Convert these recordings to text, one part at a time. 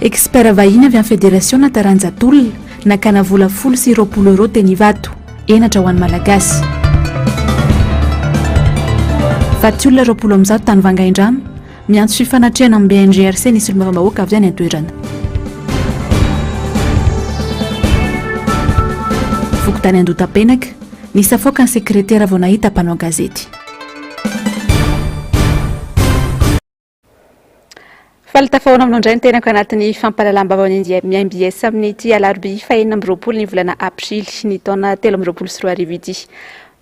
Expert vahiny avy amin'ny federasiona taranja tolona, nakana vola 10 sy 20 euros teny Ivato. Henatra ho an'ny Malagasy. Faty olona 120 tany Vangaindrano, miantso fifanatrehana amin'ny BNGRC ny solombavambahoaka avy any an-toerana. Fokontany Andotapenaka, nisafoaka ny sekretera vao nahita mpanao gazety. Faly tafahaona aminao indray ny tenako anatin'ny fampahalalam-baovaon'ny MBS amin'ity alarobia faha-26 ny volana aprily ny taona 2023 ity.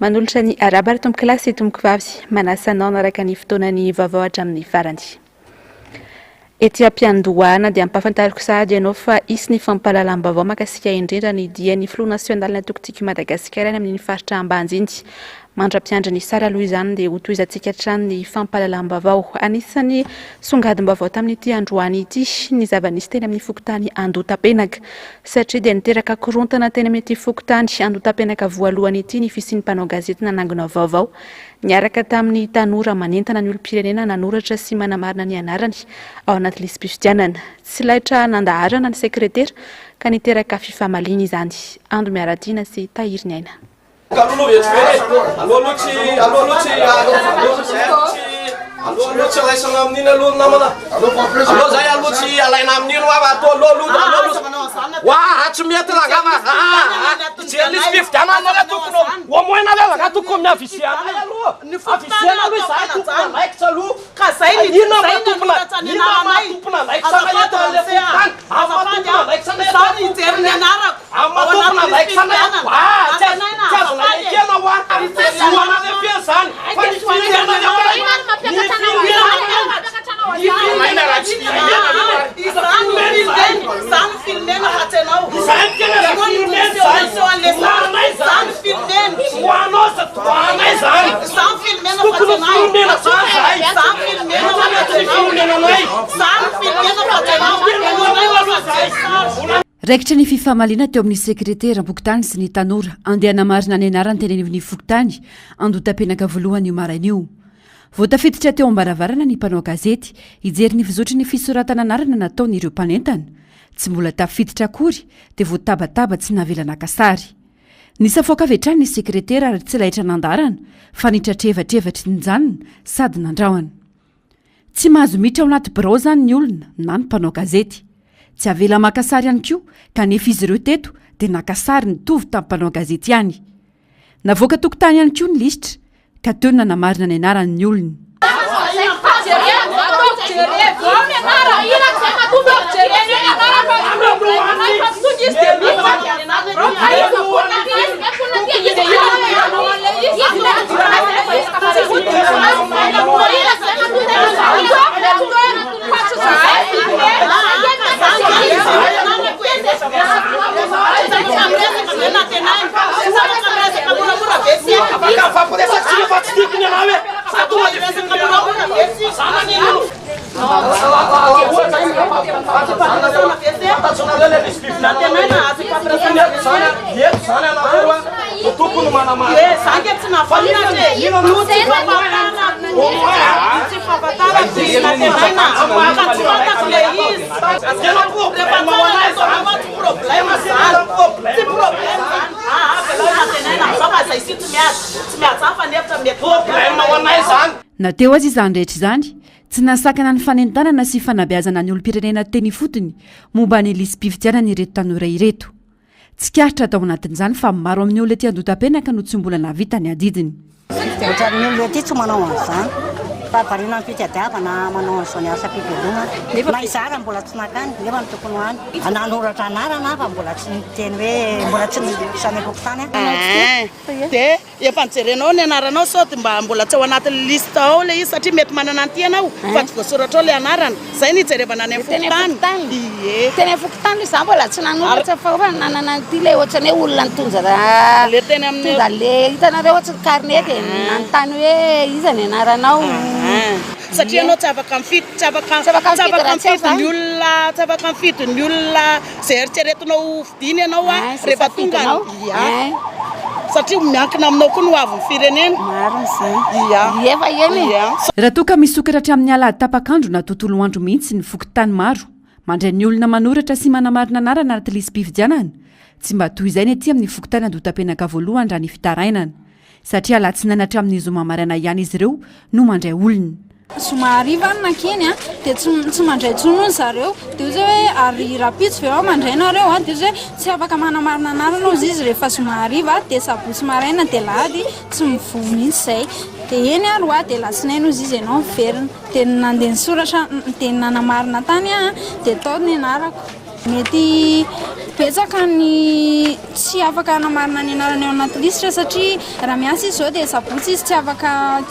Manolotra ny arahaba ry tompokolahy sy tompokovavy, manasa anao hanaraka ny fotoanan'ny vaovao hatramin'ny farany. Ety am-piandohana dia ampahafantariko sahady ianao fa hisy ny fampahalalam-baovao mahakasika indrindra ny dian'ny filoha nasionalin'ny antoko Tiako i Madagasikara any amin'iny faritra Ambanja iny. Mandra-piandry ny sary aloha izany dia hotohizantsika hatrany ny fampahalalam-baovao. Anisan'ny songadim-baovao tamin'ity androany ity ny zava-nisy teny amin'ny fokontany Andotapenaka. Satria dia niteraka korontana teny amin'ity fokontany Andotapenaka voalohany ity ny fisian'ny mpanao gazety nanangona vaovao niaraka tamin'ny tanora manentana ny olom-pirenena nanoratra sy manamarina ny anarany ao anaty lisi-pifidianana. Tsy laitra nandaharana ny sekretera ka niteraka fifamaliana izany. Ando Miaratiana sy Tahiriniaina. Raikitra ny fifamaliana teo amin'ny sekreteram-pokontany sy ny tanora andeha hanamarina ny anarany teny anivon'ny fokontany Andotapenaka voalohany io maraina io. Vao tafiditra teo am-baravarana ny mpanao gazety hijery ny fizotry ny fisoratana anarana nataon'ireo mpanentana. Tsy mbola tafiditra akory dia voatabataba tsy navela naka sary. Nisafoaka avy hatrany ny sekretera ary tsy laitra nandaharana fa nitratrevatrevatry nijanona sady nandrahona. Tsy mahazo miditra ao anaty birao izany ny olona na ny mpanao gazety. Tsy avela maka sary ihany koa kanefa izy ireo teto dia naka sary nitovy tamin'ny mpanao gazety ihany. Navoaka tokontany ihany koa ny lisitra ka teo no nanamarina ny anaran'ny olona. Na teo aza izany rehetra izany, tsy nahasakana ny fanentanana sy fanabeazana ny olom-pirenena teny ifotony momba ny lisi-pifidianana ireto tanora ireto. Tsikaritra tao anatin'izany fa maro amin'ny olona ety Andotapenaka no tsy mbola nahavita ny adidiny. Ohatran'ny olona ety tsy manao an'izany fa variana amin'ny fitadiavana manao an'izao ny asam-pivelomana. Na izaho ary mbola tsy nankany nefa ny tokony ho any. Nanoratra anarana aho fa mbola tsy niteny hoe mbola tsy niditra any am-pokontany aho. Dia Efa nojerenao ny anaranao sao dia mba mbola tsy ao anatin'ny liste ao ilay izy satria mety manana an'ity ianao fa tsy voasoratra ao ilay anarana. Izay no hijerevana any amin'ny fokontany. Ie. Teny amin'ny fokontany aloha izaho mbola tsy nanoratra fa efa nanana an'ity ilay ohatran'ny hoe olona nitondra Le teny amin'ny nitondra le hitanareo ohatry ny carnet dia nanontany hoe iza ny anaranao. Satria ianao tsy afaka mifidy, tsy afaka Tsy afaka tsy mifidy afaka raha tsy ao mifidy ny izany. olona, tsy afaka mifidy ny olona izay eritreretinao ho Diny ianao a, Hein, rehefa tonga safidinao. Ia. Hein. Satria miankina aminao koa ny ho avin'ny firenena. Marina izany. Ia. Ie fa eny e. Ia. Raha toa ka misokatra hatramin'ny alahady tapak'andro na tontolo andro mihitsy ny fokontany maro. Mandray ny olona manoratra sy manamarina anarana anaty lisi-pifidianana. Tsy mba toy izay ny aty amin'ny fokontany Andohatapenaka voalohany raha ny fitarainana. Satria alatsinainy hatramin'ny zoma maraina ihany izy ireo no mandray olona. Zoma hariva aho no nankeny a, dia tsy tsy mandray intsony hono zareo. Dia hoy izy hoe ary rahampitso ve aho mandray nareo a? Dia hoy izy hoe tsy afaka manamarina anarana hozy izy rehefa zoma hariva, dia sabotsy maraina dia alahady tsy mivoha mihitsy izay. Dia eny ary hoa, dia alatsinainy hozy izy ianao miverina. Dia nandeha nisoratra, dia nanamarina tany aho dia tao ny anarako. Mety betsaka ny tsy afaka hanamarina ny anarany ao anaty lisitra satria raha miasa izy izao dia sabotsy izy tsy afaka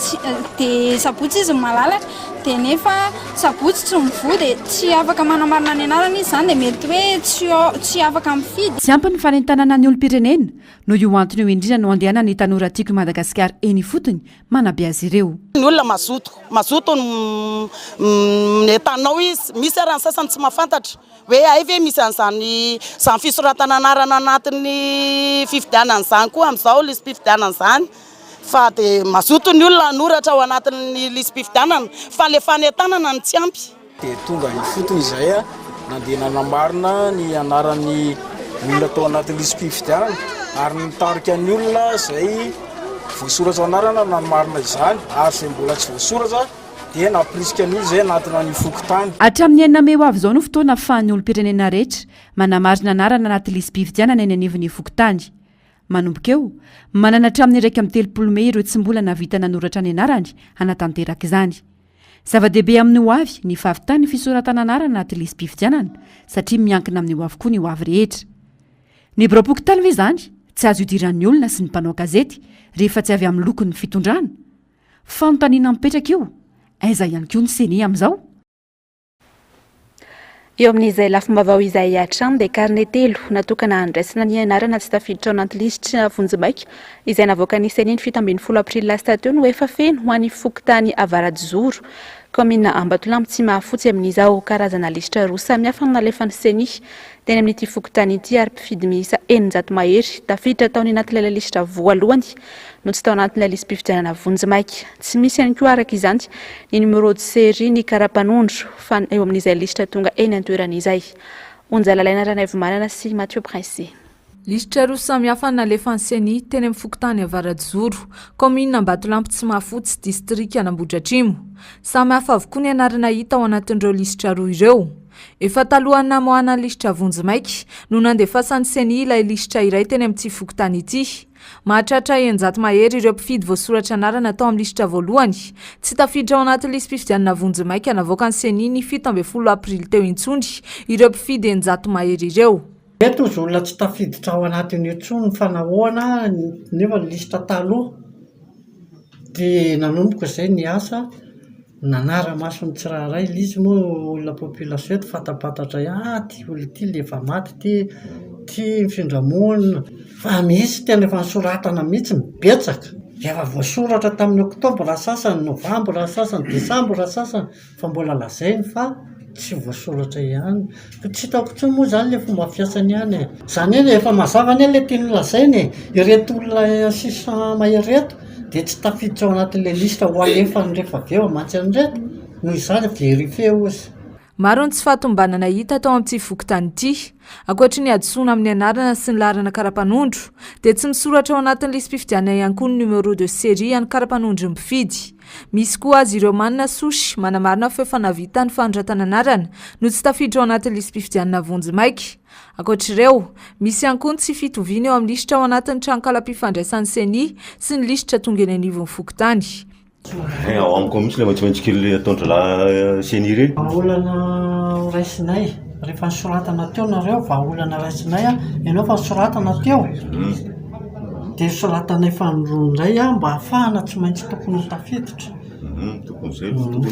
dia sabotsy izy no malalaka dia nefa sabotsy tsy mivoha dia tsy afaka manamarina ny anarany izy izany dia mety hoe tsy ao tsy afaka mifidy. Tsy ampy ny fanentanana ny olom-pirenena. Noho io antony io indrindra no andehanan'ny Tanora Tiako i Madagasikara eny ifotony manabe azy ireo. Ny olona mazoto, mazoto ny entanao izy, misy ara ny sasany tsy mahafantatra hoe hay ve misy an'izany izany fisoratana anarana anatin'ny fifidianana izany koa amin'izao lisi-pifidianana izany fa dia mazoto ny olona hanoratra ao anatin'ny lisi-pifidianana fa ilay fanentanana no tsy ampy. Dia tonga ifotony izahay nandeha nanamarina ny anaran'ny olona tao anatin'ny lisi-pifidianana ary nitarika ny olona izay voasoratra anarana nanamarina izany ary izay mbola tsy voasoratra dia nampirisika ny olona izay hanatona ny fokontany. Hatramin'ny enina mey ho avy izao no fotoana ahafahan'ny olom-pirenena rehetra manamarina anarana anaty lisi-pifidianana eny anivon'ny fokontany. Manomboka eo, manana hatramin'ny 31 mey ireo tsy mbola nahavita nanoratra ny anarany hanatanteraka izany. Zava-dehibe amin'ny ho avy ny fahavitan'ny fisoratana anarana anaty lisi-pifidianana satria miankina amin'io avokoa ny ho avy rehetra. Ny biraom-pokontany ve izany tsy azo idiran'ny olona sy ny mpanao gazety rehefa tsy avy amin'ny lokon'ny fitondrana? Fanontaniana mipetraka io, aiza ihany koa ny Ceni amin'izao? Eo amin'izay lafim-baovao izay hatrany dia karne telo natokana handraisana ny anarana tsy tafiditra ao anaty lisitra vonjimaika izay navoakan'ny Ceni ny 17 aprily lasa teo no efa feno ho an'ny fokontany Avarajozoro, kaominina Ambatolampy Tsimahafotsy amin'izao. Karazana lisitra roa samihafa no nalefan'ny Ceni teny amin'ity fokontany ity ary mpifidy miisa 600 mahery tafiditra tao anatin'ilay lisitra voalohany no tsy tao anatin'ilay lisi-pifidianana vonjimaika. Tsy misy ihany koa araka izany ny numéro de série ny kara-panondro fa eo amin'izay lisitra tonga eny an-toerana izay. Onja Lalaina Ranaivomanana sy Mathieu Prince. Lisitra roa samy hafa nalefan'ny Ceni teny amin'ny fokontany Avarajozoro, kaominina Ambatolampy Tsimahafotsy, distrikan'Ambohidratrimo. Samy hafa avokoa ny anarana hita ao anatin'ireo lisitra roa ireo. Efa talohan'ny namoahana ny lisitra vonjimaika no nandefasan'ny Ceni ilay lisitra iray teny amin'ity fokontany ity. Mahatratra 600 mahery ireo mpifidy voasoratra anarana tao amin'ny lisitra voalohany. Tsy tafiditra ao anatin'ny lisi-pifidianana vonjimaika navoakan'ny Ceni ny 17 aprily teo intsony ireo mpifidy 600 mahery ireo. Mety ozy olona tsy tafiditra ao anatin'io intsony fa nahoana nefa ny lisitra taloha dia nanomboka izay ny asa nanara-maso ny tsirairay, ilay izy moa olona population eto fantapantatra ihany, ah ity olona ity ilay efa maty ity, ity nifindra monina, fa misy tena efa nosoratana mihitsy ny betsaka, efa voasoratra tamin'ny oktobra ny sasany, novambra ny sasany, desambra ny sasany. Fa mbola lazainy fa tsy voasoratra ihany. Fa tsy hitako intsony moa izany ilay fomba fiasany ihany e. Izany hoe efa mazava anie ilay tiany holazaina e. Ireto olona 600 mahery ireto dia tsy tafiditra ao anatin'ilay liste ho alefany rehefa avy eo mantsy an'ireto. Noho izany verifier ozy. Maro ny tsy fahatombanana hita tao amin'ity fokontany ity. Ankoatry ny hadisoana amin'ny anarana sy ny laharana kara-panondro, dia tsy misoratra ao anatin'ny lisi-pifidianana ihany koa ny numéro de série an'ny kara-panondron'ny mpifidy. Misy koa azy ireo manana souche manamarina fa efa nahavita ny fanoratana anarana no tsy tafiditra ao anatin'ny lisi-pifidianana vonjimaika. Ankoatra ireo, misy ihany koa ny tsy fitoviana eo amin'ny lisitra ao anatin'ny tranonkalam-pifandraisan'ny Ceni sy ny lisitra tonga eny anivon'ny fokontany. Hay ao amiko ao mihitsy ilay maitsomaitso kely ilay ataon-drahalahy Ceni ireny. Vahaolana ho raisinay, rehefa nosoratana teo nareo, vahaolana raisinay, ianao efa nosoratana teo, dia soratanay fanindroany indray mba hahafahana tsy maintsy tokony ho tafiditra.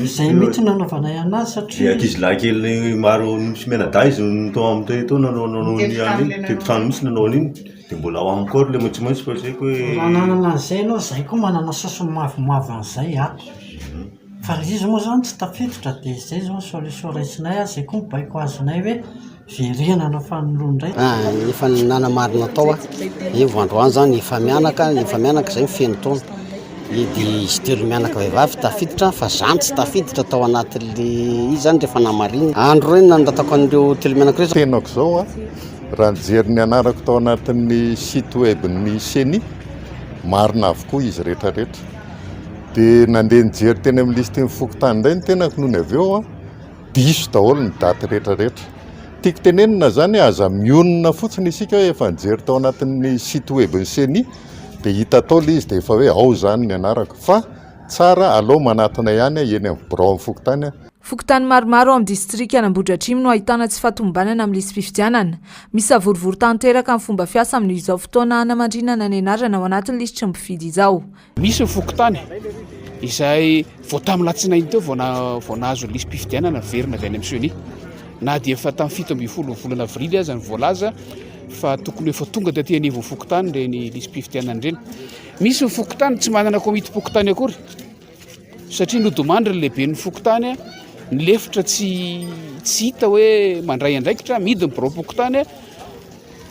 Izay mihitsy no nanaovanay anazy satria. Dia ankizilahy kely maro sy mianadahy izy no tao amin'ny tao nanao an'iny, teto trano mihitsy nanao an'iny. Dia mbola ao amiko ary ilay maitsomaitso fa tsy haiko hoe. Raha nanana an'izay ianao, izahay koa manana saosy mavomavo an'izay ato. Fa ilay izy moa izany tsy tafiditra dia izay izao ny solution raisinay, izay koa ny baiko azonay hoe verenana fanindroany indray. Efa nanamarina tao aho, hoe vao androany izany efa mianaka, efa mianaka izay feno taona. Dia izy telo mianaka vehivavy tafiditra fa za no tsy tafiditra tao anatin'le izy zany rehefa namarina. Andro ireny nanoratako an'ireo telo mianaka ireo. Tenako izao raha nijery ny anarako tao anatin'ny site web ny ceni, marina avokoa izy rehetra rehetra. Dia nandeha nijery teny amin'ny lisitry ny fokontany indray ny tenako nony avy eo, diso daholo ny daty rehetra rehetra. Tiako tenenina izany hoe aza mionona fotsiny isika hoe efa nijery tao anatin'ny site web ny ceni dia hita tao ilay izy dia efa hoe ao izany ny anarako fa tsara aleo manatona ihany eny amin'ny birao amin'ny fokontany. Fokontany maromaro ao amin'ny distrikan'Ambohidratrimo no ahitana tsy fahatomombanana amin'ny lisi-pifidianana. Misavorovoro tanteraka ny fomba fiasa amin'izao fotoana hanamandrinana ny anarana ao anatin'ny lisitry ny mpifidy izao. Misy ny fokontany izay vao tamin'ny latsinainy teo vao vao nahazo ny lisi-pifidianana niverina avy any amin'ny ceni. Na dia efa tamin'ny 17 volana avrily aza ny voalaza fa tokony efa tonga taty anivon'ny fokontany ireny lisi-pifidianana ireny. Misy ny fokontany tsy manana komitim-pokontany akory satria nodimandry ny lehiben'ny fokontany, ny lefitra tsy tsy hita hoe mandray andraikitra, amidy ny biraom-pokontany,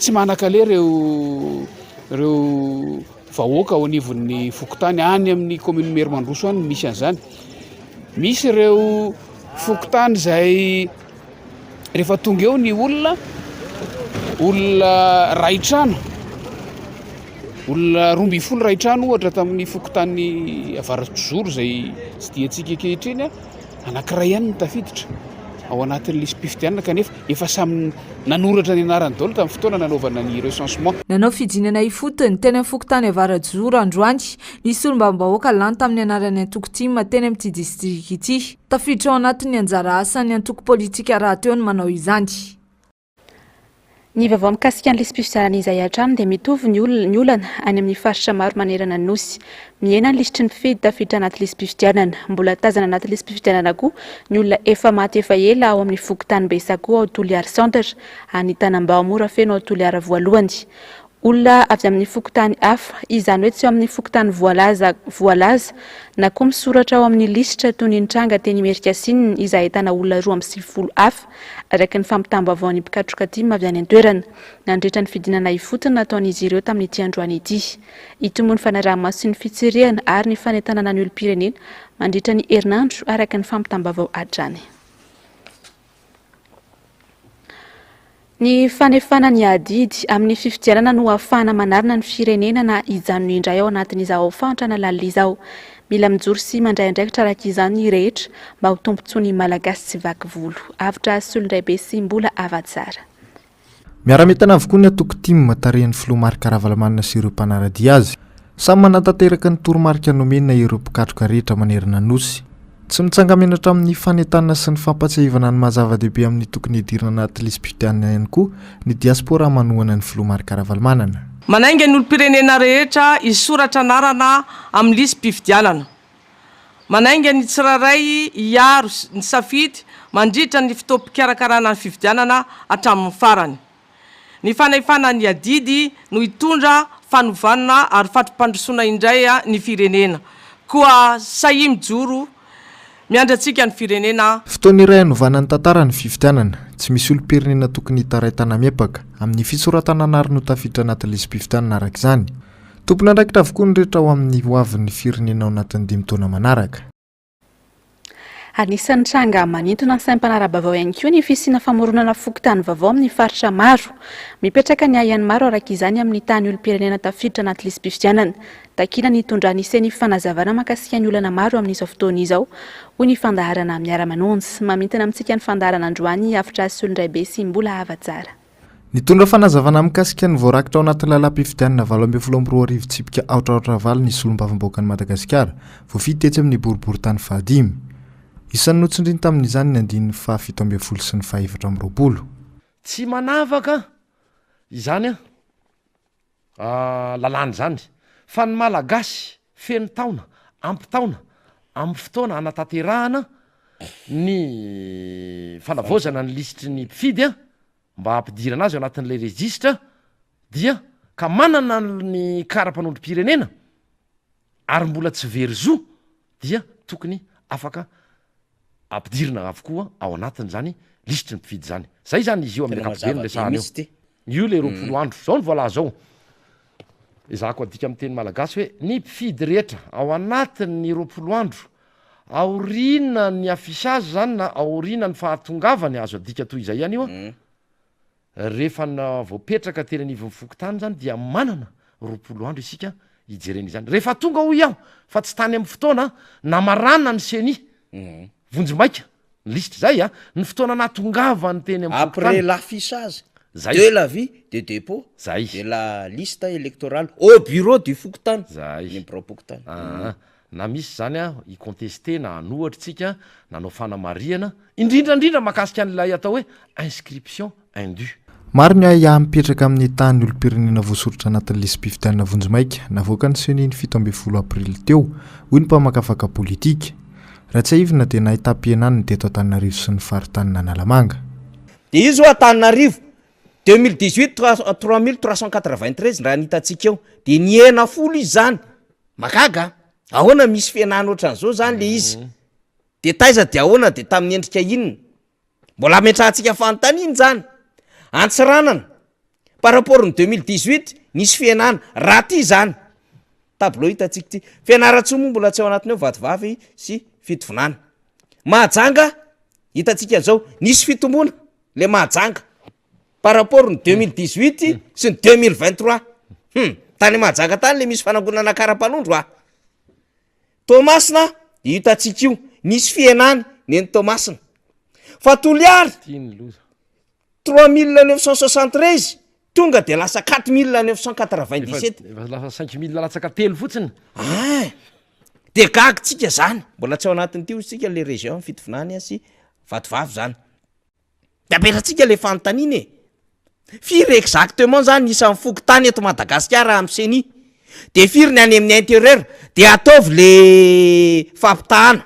tsy manan-kaleha ireo ireo vahoaka ao anivon'ny fokontany any amin'ny commune Merimandroso any no misy an'izany. Misy ireo fokontany izay rehefa tonga eo ny olona, olona ray trano, olona 12 ray trano ohatra tamin'ny fokontany Avaratrizoro izay tsy dia antsika ankehitriny. Anankiray ihany no tafiditra ao anatin'ny lisi-pifidianana kanefa efa samy nanoratra ny anarany daholo tamin'ny fotoana nanaovana ny recensement. Nanao fidinana ifotony, teny amin'ny fokontany Avarajoro androany, ny solombavambahoaka lany tamin'ny anaran'ny antoko tim teny amin'ity distrika ity. Tafiditra ao anatin'ny anjara asan'ny antoko politika rahateo ny manao izany. Ny vaovao mikasika ny lisi-pifidianana izay hatrany dia mitovy ny olona ny olana any amin'ny faritra maro manerana ny Nosy. Mihena ny lisitry ny mpifidy tafiditra anaty lisi-pifidianana. Mbola tazana anaty lisi-pifidianana koa ny olona efa maty efa ela ao amin'ny fokontany Besakoa ao Toliara Centre, any Tanambao Morafeno ao Toliara voalohany. Olona avy amin'ny fokontany hafa, izany hoe tsy ao amin'ny fokontany voalaza voalaza na koa misoratra ao amin'ny lisitra toy ny nitranga teny Imerinkasinina izay ahitana olona 92 hafa, araka ny fampitam-baovaon'ny mpikatroka tim avy any an-toerana, nandritra ny fidinana ifotony nataon'izy ireo tamin'ity androany ity. Hitombo ny fanaraha-maso sy ny fitsirihana ary ny fanentanana ny olom-pirenena mandritra ny herinandro, araka ny fampitam-baovao hatrany. Ny fanefana ny adidy amin'ny fifidianana no ahafahana manarina ny firenena na hijanona indray ao anatin'izao fahantrana lalina izao. Mila mijoro sy mandray andraikitra araka izany ny rehetra mba ho tombontsoan'ny Malagasy tsy vaky volo. Avotra Solondraibe sy Mbola Havatsara. Miara-mientana avokoa ny antoko tim tarihin'ny filoha Marc Ravalomanana sy ireo mpanara-dia azy. Samy manatanteraka ny toromarika nomena ireo mpikatroka rehetra manerana ny Nosy. Tsy mitsanga-menatra amin'ny fanentanana sy ny fampatsiahivana ny maha zava-dehibe amin'ny tokony hidirana anaty lisi-pifidianana ihany koa ny diaspora manohana ny filoha Marc Ravalomanana. Manainga ny olom-pirenena rehetra hisoratra anarana amin'ny lisi-pifidianana. Manainga ny tsirairay hiaro ny safidy mandritra ny fotoam-pikarakarana ny fifidianana hatramin'ny farany. Ny fanefana ny adidy no hitondra fanovana ary fampandrosoana indray ny firenena. Koa sahia mijoro, miandry antsika ny firenena. Fotoana iray hanovana ny tantara ny fifidianana. Tsy misy olom-pirenena tokony hitaray tana-miepaka amin'ny fisoratana anariny ho tafiditra anaty lisi-pifidianana araka izany. Tompon'andraikitra avokoa ny rehetra ho amin'ny hoavin'ny firenena ao anatin'ny dimy taona manaraka. Anisan'ny tranga manintona ny sain'ny mpanara-baovao ihany koa ny fisiana famoronana fokontany vaovao amin'ny faritra maro. Mipetraka ny ahiahy maro araka izany amin'ny tany olom-pirenena tafiditra anaty lisi-pifidianana. Takiana ny hitondran'ny Ceni fanazavana mahakasika ny olana maro amin'izao fotoana izao, hoy ny fandaharana Miara-manonja. Mamintina amintsika ny fandaharana androany i Avotra Solondraibe sy Mbola Havatsara. Nitondra fanazavana mikasika ny voarakitra ao anatin'ny lalàm-pifidianana 2018 tsipika aotra aotra valo ny solombavambahoakan'i Madagasikara, voafidy tetsy amin'ny boriborintany fahadimy. Isan'ny notsindriny tamin'izany ny andininy faha 17 sy ny faha 24. Tsy manavaka izany lalàna izany fa ny Malagasy feno taona, ampy taona, amin'ny fotoana hanatanterahana ny fanavaozana ny lisitry ny mpifidy mba hampidirana azy ao anatin'ilay rejisitra dia ka manana ny kara-panondrom-pirenena ary mbola tsy very zo dia tokony afaka ampidirina avokoa ao anatin'izany lisitry ny mpifidy izany. Zay izany izy io amin'ny Tena ankapobeny mazava be resahana eo. mihitsy ity. Io le 20 andro. Zao no voalaza ao. Ezahako adika amin'ny teny malagasy hoe ny mpifidy rehetra ao anatin'ny 20 andro aoriana ny affichage zany na aoriana ny fahatongavany, azo adika toy izay ihany io an, rehefa voapetraka teny anivon'ny fokontany zany dia manana 20 andro isika hijerena izany. Rehefa tonga hoy aho fa tsy tany amin'ny fotoana namarana ny ceni vonjimaika ny lisitra zay a, ny fotoana nahatongavany teny amin'ny Après fokontany. l'affichage Zay. de l'avis de dépôt Zay. de la liste électorale au bureau du fokontany, Zay. ny biraom-pokontany. Aa, na misy zany a hi-contester na hanohatra tsika, nanao fanamarihana, indrindra indrindra mahakasika an'ilay atao hoe inscription indue. Maro ny ahiahy mipetraka amin'ny tahan'ny olom-pirenena voasoritra anatin'ny lisi-pifidianana vonjimaika navoakan'ny Ceni ny 17 aprily teo, hoy ny mpamakafaka politika. Raha tsiahivina dia nahitam-pihenany ny teto Antananarivo sy ny faritanin'Analamanga. Dia io zao Antananarivo, 2018 3393 raha ny hitantsika eo, dia nihena folo izy zany, mahagaga an! Ahoana misy fihenana ohatran'izao zany le izy? Dia taiza dia ahoana dia tamin'ny endrika inona? Mbola ametrahantsika fanontaniana izany. Antsiranana, par rapport ny 2018, nisy fihenana. Raha ty izany, tableau hitantsika ity. Fianarantsoa moa mbola tsy ao anatiny ao, Vatovavy sy Fitovinany. Mahajanga, hitantsika an'izao, nisy fitomboana le Mahajanga par rapport ny 2018 sy ny 2023. Hum, tany Mahajanga tany le misy fanangonana kara-panondro ah. Toamasina io hitantsika io, nisy fihenany ny eny Toamasina. Fa Toliary, 3973 tonga de lasa 4997. Efa lasa 5000 latsaka telo fotsiny. Ein! De gaga tsika zany, mbola tsy ao anatin'ity hozy tsika le région Fitovinany sy Vatovavy zany. De apetratsika le fanontaniana e! Firy exactement zany ny isan'ny fokontany eto Madagasikara amin'ny ceni? De firy ny any amin'ny intérieur? De ataovy le fampitahana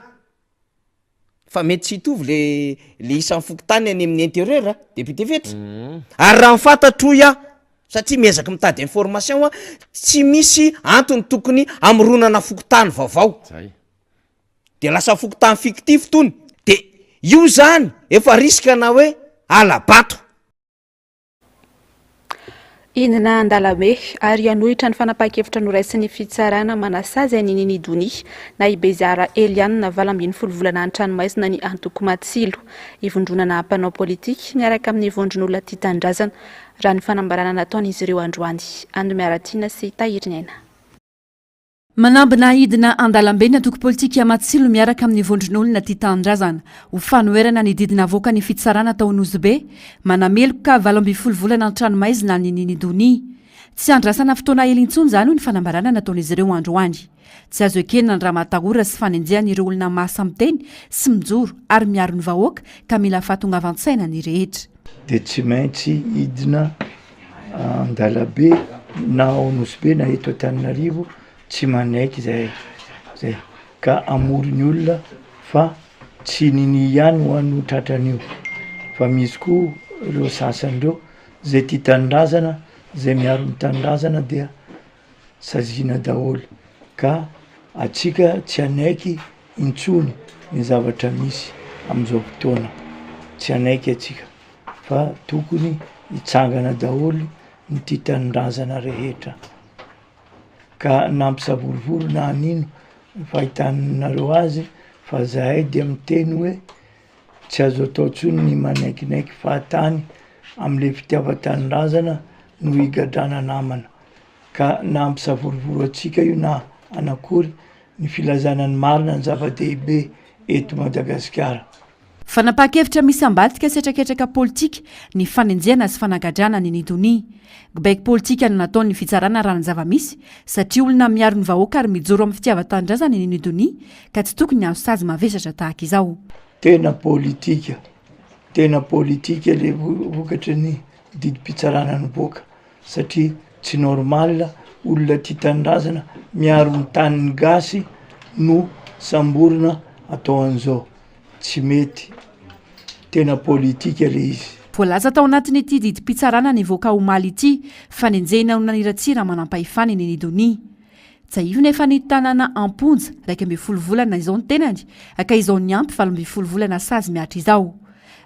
fa mety tsy hitovy le le isan'ny fokontany any amin'ny intérieur a, député Fetra. Ary raha ny fantatro hoy aho, satria miezaka mitady information aho, tsy misy antony tokony hamoronana fokontany vaovao. Zay. De lasa fokontany fictif tony. De io zany efa risque na hoe hala-bato. Hidina an-dalambe ary hanohitra ny fanapahan-kevitra noraisin'ny fitsarana manasazy an'i Nini Donia na i Bezara Eliane 18 volana an-tranomaizina ny antoko Matsilo. Ivondronana mpanao politika miaraka amin'ny vondron'olona tia tanindrazana, raha ny fanambarana nataon'izy ireo androany. Ando Miaratiana sy Tahiriniaina. Manambina hidina an-dalambe ny antoko politika Matsilo miaraka amin'ny vondron'olona tia tanindrazana ho fanoherana ny didy navoakan'ny fitsarana tao Nosy Be manameloka 18 volana an-tranomaizina an'i Nini Donia. Tsy andrasana fotoana ela intsony izany hoy ny fanambarana nataon'izy ireo androany. Tsy azo ekena ny ramatahora sy fanenjehana ireo olona mahasahy miteny sy mijoro ary miaro ny vahoaka ka mila fahatongavan-tsaina ny rehetra. Dia tsy maintsy hidina an-dalabe na ao Nosy Be na eto Antananarivo tsy manaiky zahay zay ka hamory ny olona fa tsy nini ihany hoa no tratran'io fa misy koa ireo sasany ireo zay tia tanindrazana zay miaro ny tanindrazana dia saziana daholo ka atsika tsy hanaiky intsony ny zavatra misy am'izao fotoana tsy hanaiky atsika. fa tokony hitsangana daholo ny tia tanindrazana rehetra ka nampisavorovoro na anino ny fahitanareo azy fa zahay dia miteny hoe tsy azo atao tsony ny manaikinaiky fahatany amle fitiavan-tanindrazana no higadrana namana ka na hampisavorovoro antsika io na anakory ny filazana ny marina ny zava-dehibe eto Madagasikara. Fanapahan-kevitra misy ambadika sy hetraketraka politika ny fanenjehana sy fanagadrana an'i Nidonia. Gbaiko politika no nataon'ny fitsarana raha ny zava-misy satria olona miaro ny vahoaka ary mijoro amin'ny fitiavan-tanindrazana i Nidonia ka tsy tokony hahazo sazy mavesatra tahaka izao. Tena politika, tena politika le vokatry ny didim-pitsarana nivoaka satria tsy normal olona tia tanindrazana miaro ny tanin'ny gasy no samborina atao an'izao. Tsy mety. Tena politika le izy. Voalaza tao anatin'ity didim-pitsarana nivoaka omaly ity fa nenjehina ho naniratsira manampahefana i Nini Donia. Tsiahivina efa nitanana am-ponja 11 volana izao ny tenany ka izao niampy 18 volana sazy mihatra izao.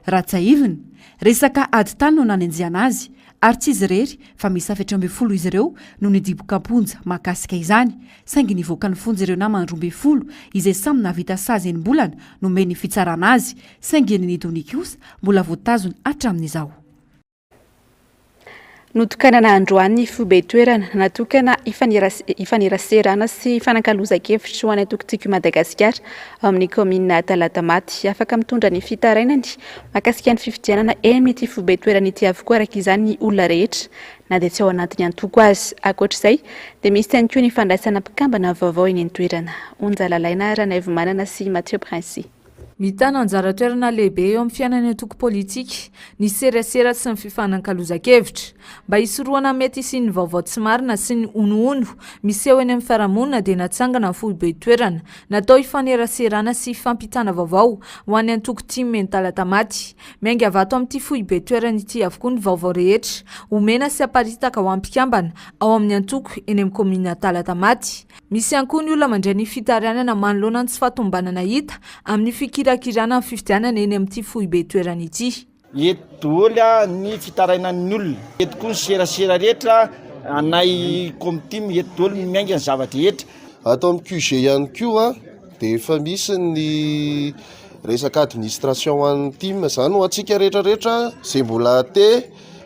Raha tsiahivina, resaka ady tany no nanenjehana azy. Ary tsy izy irery fa miisa 14 izy ireo no nidiboka am-ponja mahakasika izany, saingy nivoaka ny fonja ireo namany 12 izay samy nahavita sazy enim-bolana nomen'ny fitsarana azy, saingy i Nini Donia kosa mbola voatazona hatramin'izao. Notokanana androany ny foibe toerana natokana hifaneraserana sy hifanakalozan-kevitra ho an'ny antoko Tiako i Madagasikara ao amin'ny kaominina Talatamaty. Afaka mitondra ny fitarainany mahakasika ny fifidianana eny amin'ity foibe toerana ity avokoa araka izany ny olona rehetra na dia tsy ao anatin'ny antoko aza. Ankoatra izay dia misy ihany koa ny fandraisana mpikambana vaovao eny an-toerana. Onja Lalaina Ranaivomanana sy Mathieu Princi. Mitana anjara toerana lehibe eo amin'ny fiainan'ny antoko politika ny serasera sy ny fifanankalozan-kevitra. Mba hisorohana ny mety hisian'ny vaovao tsy marina sy ny honohono miseho eny amin'ny fiarahamonina dia natsangana ny foibe toerana natao hifaneraserana sy hifampitana vaovao ho an'ny antoko tim eny Talatamaty. Miainga avy ato amin'ity foibe toerana ity avokoa ny vaovao rehetra omena sy aparitaka ho an'ny mpikambana ao amin'ny antoko eny amin'ny kaominina Talatamaty. Misy ihany koa ny olona mandray ny fitarainana manoloana ny tsy fahatomombanana hita amin'ny fikirakirana ny fifidianana eny amin'ity foibe toerana ity. Eto daholo ny fitarainan'ny olona, eto koa ny serasera rehetra, anay Comtim, eto daholo ny miainga ny zava-drehetra. Ato amin'ny QG ihany koa dia efa misy ny resaka administration ho an'ny tim izany ho antsika rehetra rehetra izay mbola te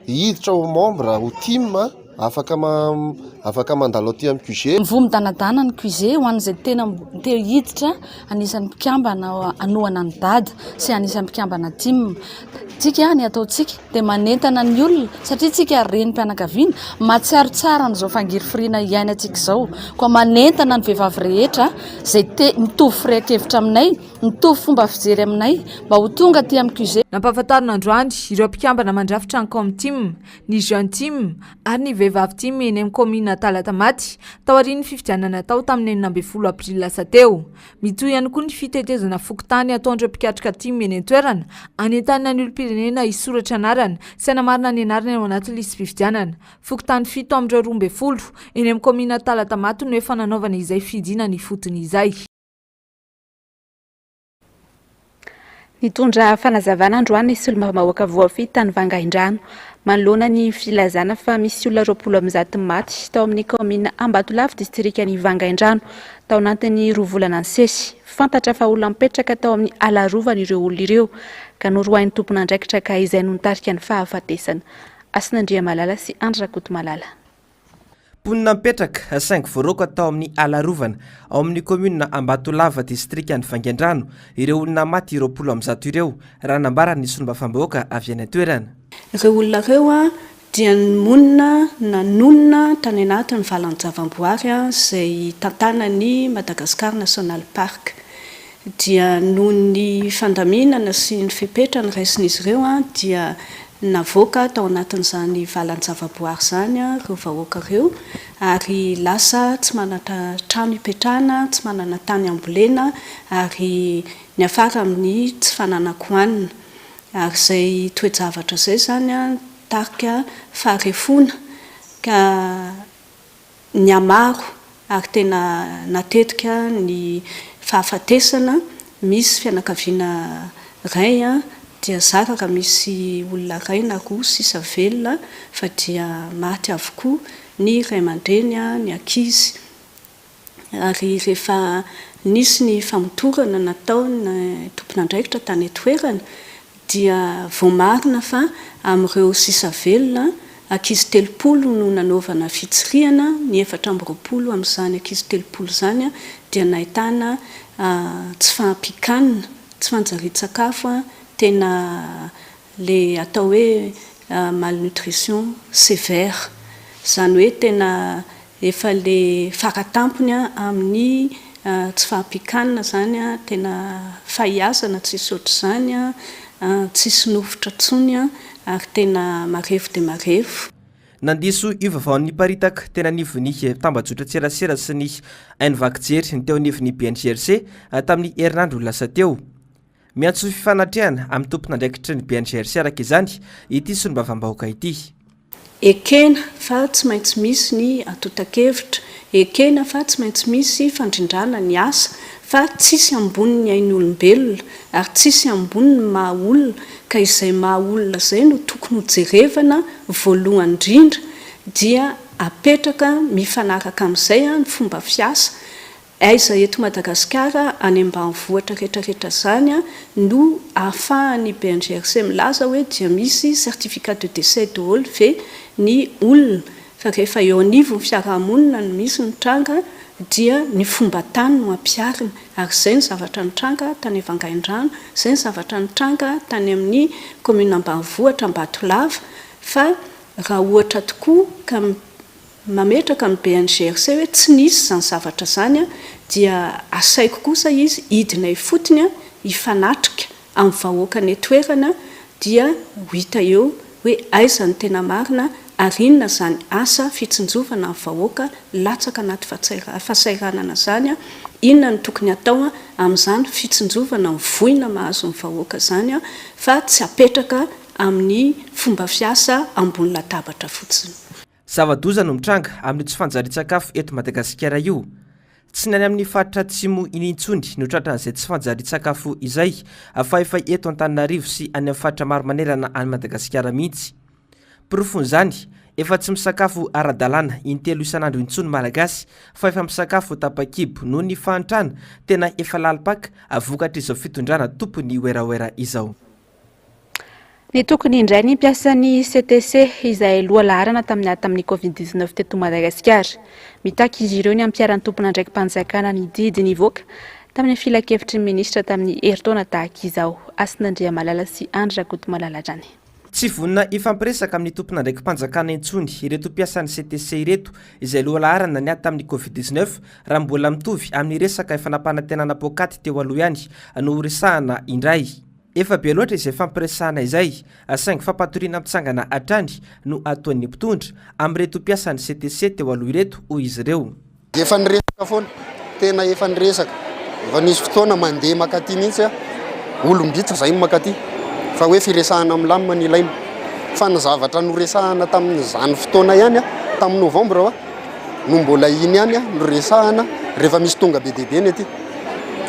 hiditra ho membre ho tim. Afaka afaka mandalo aty amin'ny QG. Mivoha midanadana ny QG ho an'izay tena te hiditra anisan'ny mpikambana hanohana an'i Dada sy anisan'ny mpikambana tim. Tsika ny ataontsika dia manentana ny olona satria tsika renim-pianakaviana mahatsiaro tsara an'izao fangirifiriana iainantsika izao. Koa manentana ny vehivavy rehetra izay te mitovy firehan-kevitra aminay, mitovy fomba fijery aminay mba ho tonga aty amin'ny QG. Nampahafantarina androany ireo mpikambana mandrafitra ny Comtim ny Jeune Team ary ny Vehivavy Team eny amin'ny kaominina Talatamaty, taorian'ny fifidianana natao tamin'ny 16 aprily lasa teo. Mitohy ihany koa ny fitetezana fokontany ataon'ireo mpikatroka Team eny an-toerana, hanentanana ny olom-pirenena hisoratra anarana sy hanamarina ny anarany ao anaty lisi-pifidianana. Fokontany fito amin'ireo 12 eny amin'ny kaominina Talatamaty no efa nanaovana izay fidinana ifotony izay. Nitondra fanazavana androany ny solombavambahoaka voafidy tany Vangaindrano manoloana ny filazana fa misy olona 120 maty tao amin'ny kaominina Ambatolavo distrikan'i Vangaindrano tao anatin'ny roa volana nisesy. Fantatra fa olona mipetraka tao amin'ny ala arovana ireo olona ireo ka noroahin'ny tompon'andraikitra ka izay no nitarika ny fahafatesana. Hasina Andriamalala sy Andry Rakotomalala. Mponina mipetraka saingy voaroaka tao amin'ny ala arovana ao amin'ny kaominina Ambatolava distrikan'i Vangaindrano ireo olona maty 120 ireo raha nambaran'ny solombavambahoaka avy any an-toerana. Ireo olona ireo dia monina na nonina tany anatin'ny valan-javaboary izay tantanan'ny Madagascar National Park. Dia noho ny fandaminana sy ny fepetra noraisin'izy ireo dia navoaka tao anatin'izany valan-javaboary izany ireo vahoaka ireo ary lasa tsy manana trano hipetrahana, tsy manana tany hambolena ary niafara amin'ny tsy fananan-kohanina. Ary izay toe-javatra izay izany nitarika faharefoana ka nihamaro ary tena natetika ny fahafatesana, misy fianakaviana iray dia zara raha misy olona iray na roa sisa velona fa dia maty avokoa ny ray aman-dreny, ny ankizy. Ary rehefa nisy ny famotorana nataon'ny tompon'andraikitra tany an-toerana dia voamarina fa amin'ireo sisa velona, ankizy 30 no nanaovana fitsirihana, ny 24 amin'izany ankizy 30 izany dia nahitana tsy fahampian-kanina, tsy fanjarian-tsakafo, tena le atao hoe malnutrition sévère, izany hoe tena efa le faratampony amin'ny tsy fahampian-kanina izany, tena fahiazana tsisy ohatr'izany, tsisy nofotra intsony ary tena marefo dia marefo. Nandiso io vaovao niparitaka teny anivon'ny tambajotran-tserasera sy ny haino vaky jery ny teo anivon'ny BNGRC tamin'ny herinandro lasa teo. Miantso fifanatrehana amin'ny tompon'andraikitry ny BNGRC araka izany ity solombavambahoaka ity. Ekena fa tsy maintsy misy ny antontan-kevitra, Ekena fa tsy maintsy misy fandrindrana ny asa fa tsisy ambony ny ain'olombelona ary tsisy ambony ny maha olona ka izay maha olona izay no tokony ho jerevana voalohany indrindra dia apetraka mifanaraka amin'izay ny fomba fiasa Aiza eto Madagasikara any ambanivohitra retraretra zany no ahafahan'ny BNGRC milaza hoe dia misy certificat de décès daholo ve ny olona fa rehefa eo anivon'ny fiarahamonina no misy ny tranga dia ny fomba tany no ampiharina ary izay ny zavatra nitranga tany Vangaindrano, izay ny zavatra nitranga tany amin'ny commune ambanivohitra Ambatolava fa raha ohatra tokoa ka Mametraka ny BNGRC hoe tsy nisy izany zavatra izany dia asaiko kosa izy hidina ifotony hifanatrika amin'ny vahoaka any an-toerana dia ho hita eo hoe aiza no tena marina ary inona izany asa fitsinjovana ny vahoaka latsaka anaty fahasahiranana izany, inona no tokony hatao amin'izany fitsinjovana ny voina mahazo ny vahoaka izany fa tsy apetraka amin'ny fomba fiasa ambony latabatra fotsiny. Zava-doza no mitranga amin'io tsy fanjarian-tsakafo eto Madagasikara io. Tsy ny any amin'ny faritra atsimo iny intsony no tratran'izay tsy fanjarian-tsakafo izay fa efa eto Antananarivo sy any amin'ny faritra maro manerana an'i Madagasikara mihitsy. Porofon'izany, efa tsy misakafo ara-dalàna intelo isan'andro intsony Malagasy fa efa misakafo tapa-kibo noho ny fahantrana tena efa lalim-paka vokatr'izao fitondrana tompon'ny werawera izao. Nitokony indray ny mpiasan'ny CTC izay lohalaharana tamin'ny ady tamin'ny Covid 19 teto Madagasikara. Mitaky izy ireo ny hampiharan'ny tompon'andraiki-panjakana ny didy nivoaka tamin'ny filankevitry ny minisitra tamin'ny herintaona tahaka izao. Hasina Andriamalala sy Andry Rakotomalala hatrany. Tsy vonona hifampiresaka amin'ny tompon'andraiki-panjakana intsony ireto mpiasan'ny CTC ireto izay lohalaharana niady tamin'ny Covid 19 raha mbola mitovy amin'ny resaka efa nampanantenana poakaty teo aloha ihany no horesahana indray. Efa be loatra izay fampiresahana izay, saingy fampatoriana mitsangana hatrany no ataon'ny mpitondra amin'ireto mpiasan'ny CTC teo aloha ireto, hoy izy ireo. Efa niresaka foana, tena efa niresaka, efa nisy fotoana mandeha mankaty mihitsy aho, olom-bitsy izay no mankaty, fa hoe firesahana milamina no ilaina. Fa ny zavatra noresahana tamin'izany fotoana ihany, tamin'ny novembre hoa, no mbola iny ihany no resahana rehefa misy tonga be dia be ny aty.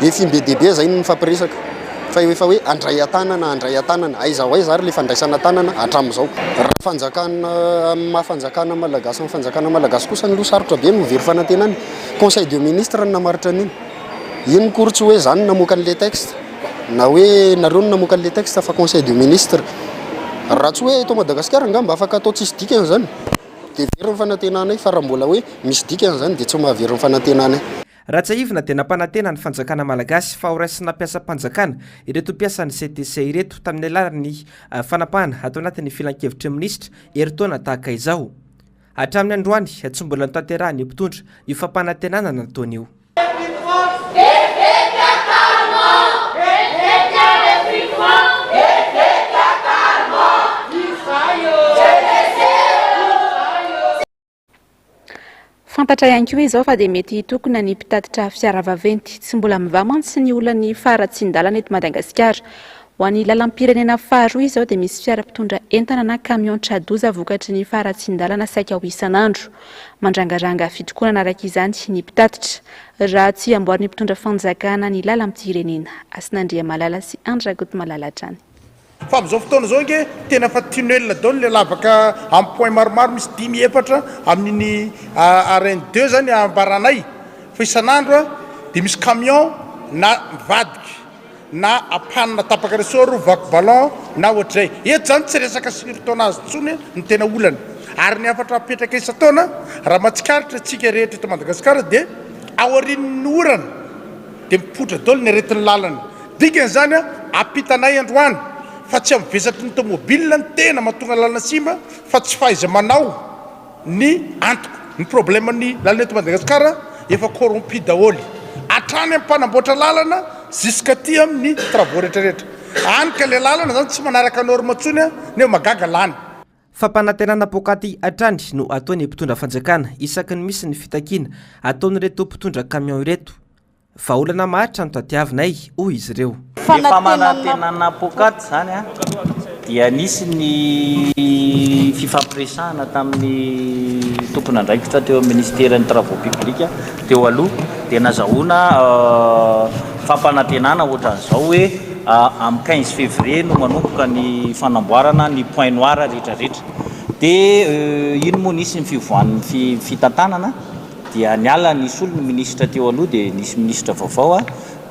Efa im-be dia be zay no mifampiresaka fa efa hoe handray an-tanana, handray an-tanana, aiza ho aiza ary le fandraisana an-tanana hatramin'izao. Raha fanjakana amin'ny maha fanjakana malagasy ny fanjakana malagasy kosa aloha sarotra be ny ho very fanantenana. Conseil de ministre no namaritra an'iny. Iny akory tsy hoe za no namoaka an'le texte na hoe nareo no namoaka an'le texte fa conseil de ministre. Raha tsy hoe eto Madagasikara angamba afaka atao tsisy dikany zany. Dia very ny fanantenanay fa raha mbola hoe misy dikany izany dia tsy mahavery ny fanantenanay. Raha tsiahivina dia nampanantena ny fanjakana malagasy fa horaisina mpiasam-panjakana ireto mpiasan'ny CTC ireto tamin'ny alalan'ny fanapahana ato anatin'ny filankevitry ny minisitra herintaona tahaka izao. Hatramin'ny androany tsy mbola notanterahin'ny mpitondra io fampanantenana nataony io. Fantatra ihany koa izao fa dia mety hitokona ny mpitatitra fiara vaventy. Tsy mbola mivaha mantsy ny olan'ny faharatsian-dalana eto Madagasikara. Ho an'ny lalam-pirenena faharoa izao dia misy fiara mpitondra entana na camion tra-doza vokatry ny faharatsian-dalana saika ho isan'andro. Mandrangaranga fitokonana araka izany ny mpitatitra. Raha tsy amboarin'ny mpitondra fanjakana ny lalam-pirenena. Hasina Andriamalala sy Andry Rakotomalala hatrany. Fa amin'izao fotoana izao ange tena efa tunnel daholo ilay lavaka amin'ny point maromaro misy dimy efatra amin'iny RN deux zany ambaranay fa isan'andro dia misy camion na mivadika na apanina tapaka ressort, vaky ballon na ohatr'izay. Eto izany tsy resaka surtonnage intsony no tena olana. Ary ny hafatra apetraka isan-taona, raha mahatsikaritra isika rehetra eto Madagasikara dia aorian'ny orana dia mipoitra daholo ny aretin'ny lalana. Dikan'izany ampitanay androany fa tsy amin'ny vesatry ny tomobile no tena mahatonga lalana simba fa tsy fahaiza-manao. ny antoko. Ny problème ny lalana eto Madagascar efa corrompu daholo. Hatrany amin'ny mpanamboatra lalana jusqu'aty amin'ny travaux rehetra rehetra. Any ka le lalana zany tsy manaraka norme tsony nefa magaga lany. Fampanantenana poakaty hatrany no ataon'ny mpitondra fanjakana isaky ny misy ny fitakiana ataon'ireto mpitondra camion ireto. Vahaolana maharitra no tadiavinay, hoy izy ireo. Ny famanantenana poakaty izany. Dia nisy ny fifampiresahana tamin'ny tompon'andraikitra teo amin'ny minisiteran'ny Travaux publics teo aloha dia nazahoana fampanantenana ohatran'izao hoe amin'ny 15 février no manomboka ny fanamboarana ny point noir rehetra rehetra. Dia iny moa nisy ny fivoahan'ny fitantanana dia niala nisolo ny minisitra teo aloha dia nisy minisitra vaovao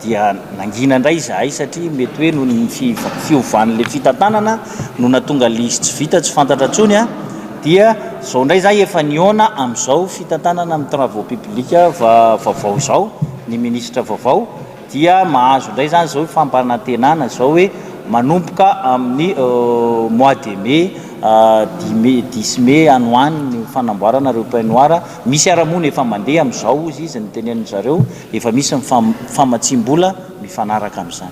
Dia nangina indray izahay satria mety hoe noho ny fiovan'ilay fitantanana no nahatonga ilay izy tsy vita, tsy fantatra intsony an! Dia izao indray izahay efa nihaona amin'izao fitantanana amin'ny travaux publics vaovao izao, ny minisitra vaovao, dia mahazo indray izany izao fampanantenana izao hoe manomboka amin'ny mois de mai, dix mai, dix mai any ho any ny fanamboarana ireo pain noir, misy ara moa ny efa mandeha amin'izao hozy izy nitenenin-dry zareo, Efa misy ny famatsiam-bola mifanaraka amin'izany.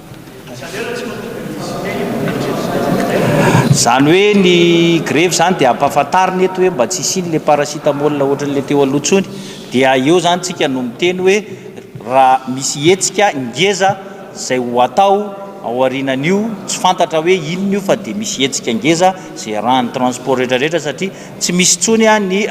Izany hoe ny grevy izany dia ampahafantarina eto hoe mba tsy hisian'ilay paracetamol ohatran'ilay teo aloha intsony. Dia eo izany tsika no miteny hoe raha misy hetsika ngeza izay ho atao ao aorianan'io, tsy fantatra hoe inona io fa dia misy hetsika ngeza izay iarahan'ny transport rehetra rehetra satria tsy misy intsony ny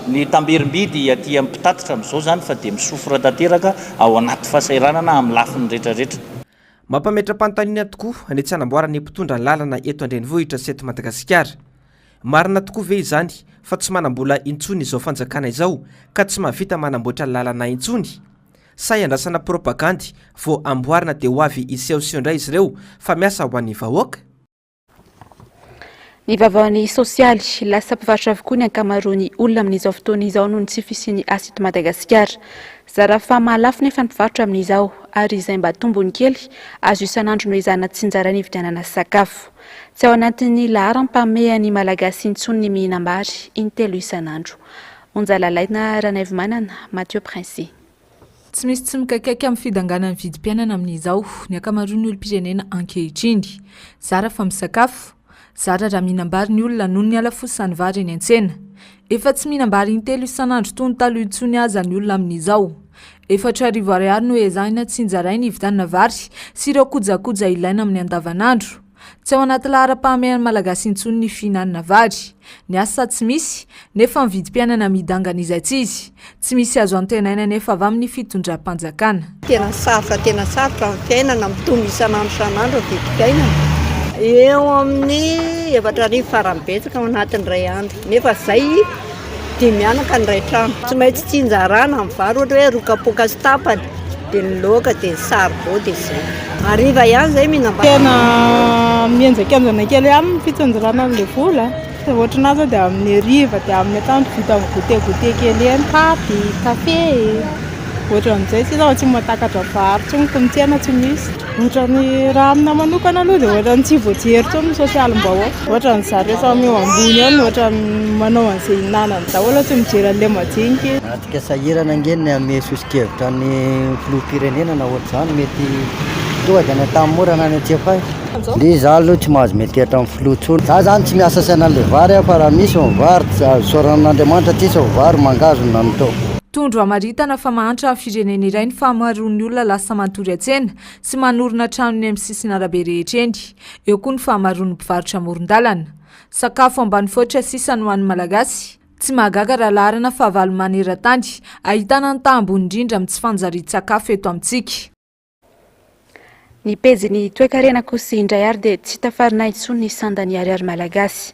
Ny tamberim-bidy aty amin'ny mpitatitra amin'izao izany fa dia misofra tanteraka ao anaty fahasahiranana amin'ny lafiny rehetra rehetra. Mampametra-panontaniana tokoa ny tsy hanamboaran'ny mpitondra lalana eto an-drenivohitra sy eto Madagasikara. Marina tokoa ve izany fa tsy manam-bola intsony izao fanjakana izao ka tsy mahavita manamboatra lalana intsony? Sa iandrasana propagandy vao amboarina dia ho avy hisehoseho indray izy ireo fa miasa ho an'ny vahoaka? Ny vaovaon'ny sosialy, lasa mpivarotra avokoa ny ankamaroan'ny olona amin'izao fotoana izao noho ny tsy fisian'ny asa eto Madagasikara. Zara fa mahalafo nefa ny mpivarotra amin'izao ary izay mba tombony kely azo isan'andro no ezahana tsinjaraina hividianana sakafo. Tsy ao anatin'ny laharam-pahamehan'ny Malagasy intsony ny mihinam-bary intelo isan'andro. Onja Lalaina Ranaivomanana, Mathieu Princi. Tsy misy tsy mikaikaika amin'ny fidanganan'ny vidim-piainana amin'izao ny ankamaroan'ny olom-pirenena ankehitriny. Zara fa misakafo. Zara raha mihinam-bary ny olona noho ny halafosan'ny vary eny an-tsena. Efa tsy mihinam-bary intelo isan'andro toy ny taloha intsony aza ny olona amin'izao. 4000 ariary no ezahina tsinjaraina hividianana vary sy ireo kojakoja ilaina amin'ny andavanandro. Tsy ao anaty laharam-pahamehan'ny Malagasy intsony ny fihinanana vary. Ny asa tsy misy, nefa ny vidim-piainana midangana izaitsizy. Tsy misy azo antenaina anefa avy amin'ny fitondram-panjakana. Tena sarotra tena sarotra ny fiainana, mitombo isan'andro isan'andro ny vidim-piainana. Eo amin'ny 4000 farany betsaka ao anatin'ny iray andro, nefa izay dimy mianaka ny iray trano. Tsy maintsy tsinjarana ny vary ohatra hoe roa kapoaka sy tapany dia ny laoka dia ny saribao dia izay. Hariva ihany izay mihinam-bary. Tena mihenjankenjana kely ihany ny fitsinjarana an'ilay vola. Ohatranà zao dia amin'ny hariva dia amin'ny atoandro vita amin'ny goûter goûter kely eny, paty, kafe, ohatran'izay sisa fa tsy mahatakatra vary intsony koa ny tsena tsy misy. Ohatran'ny raha aminahy manokana aloha dia ohatran'ny tsy voajery intsony ny sosialim-bahoaka. Ohatran'ny zareo samy eo ambony eo no ohatran'ny manao an'izay ihinanany daholo, tsy mijery an'ilay madinika izy. Matetika sahirana ange ny hanome soso-kevitra ny filoham-pirenena na ohatr'izany mety tonga dia any Antanimora na any Antsiafahy. Ndry za aloha tsy mahazo miantehitra amin'ny filoha intsony. Za zany tsy miasa saina an'ilay vary aho fa raha misy ny vary, isaorana an'Andriamanitra tsisy ny vary, mangahazo no nanotao. Tondro hamaritana fa mahantra ny firenena iray ny fahamaroan'ny olona lasa matory an-tsena sy manorina trano eny amin'ny sisin'arabe rehetra eny. Eo koa ny fahamaroan'ny mpivarotra amoron-dalana. Sakafo ambany foitra sisa no an'ny Malagasy. Tsy mahagaga raha laharana fahavalo maneran-tany ahitana ny taha ambony indrindra amin'ny tsy fanjarian-tsakafo eto amintsika. Ny pejin'ny toekarena kosa indray ary dia tsy tafarina intsony ny sandan'ny ariary malagasy.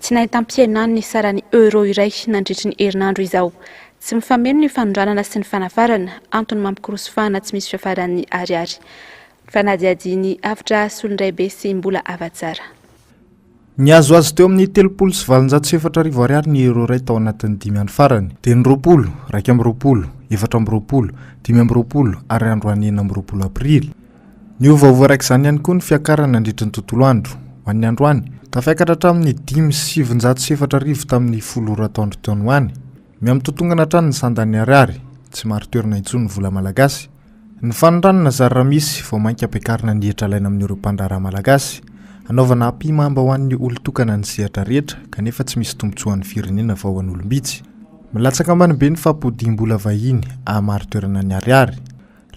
Tsy nahitam-pihenany ny saran'ny euro iray nandritry ny herinandro izao. Tsy mifameno ny fanondranana sy ny fanafarana, antony mampikorosofahana tsy misy fiafaran'ny ariary. Fanadihadian'i Avotra Solondraibe sy Mbola Havatsara. Nihazohazo teo amin'ny 3830 ariary ny euro iray tao anatin'ny dimy andro farany, dia ny 20, 21, 24, 25 ary androany 26 aprily. Niovaova araka izany ihany koa ny fiakarana nandritra ny tontolo andro. Ho an'ny androany, tafiakatra hatramin'ny 4005 tamin'ny folo ora atoandro teo no any. Miha-mitotongana hatrany ny sandan'ny ariary, tsy marin-toerana intsony ny vola malagasy. Ny fanondranana zary raha misy, vao mainka ampiakarina ny hetra alaina amin'ireo mpandraharaha malagasy. Anaovana ampihimamba ho an'ny olon-tokana ny sehatra rehetra, kanefa tsy misy tombontsoan'ny firenena fa ho an'olom-bitsy. Milatsaka ambany be ny fampodiam-bola vahiny hahamari-toerana ny ariary.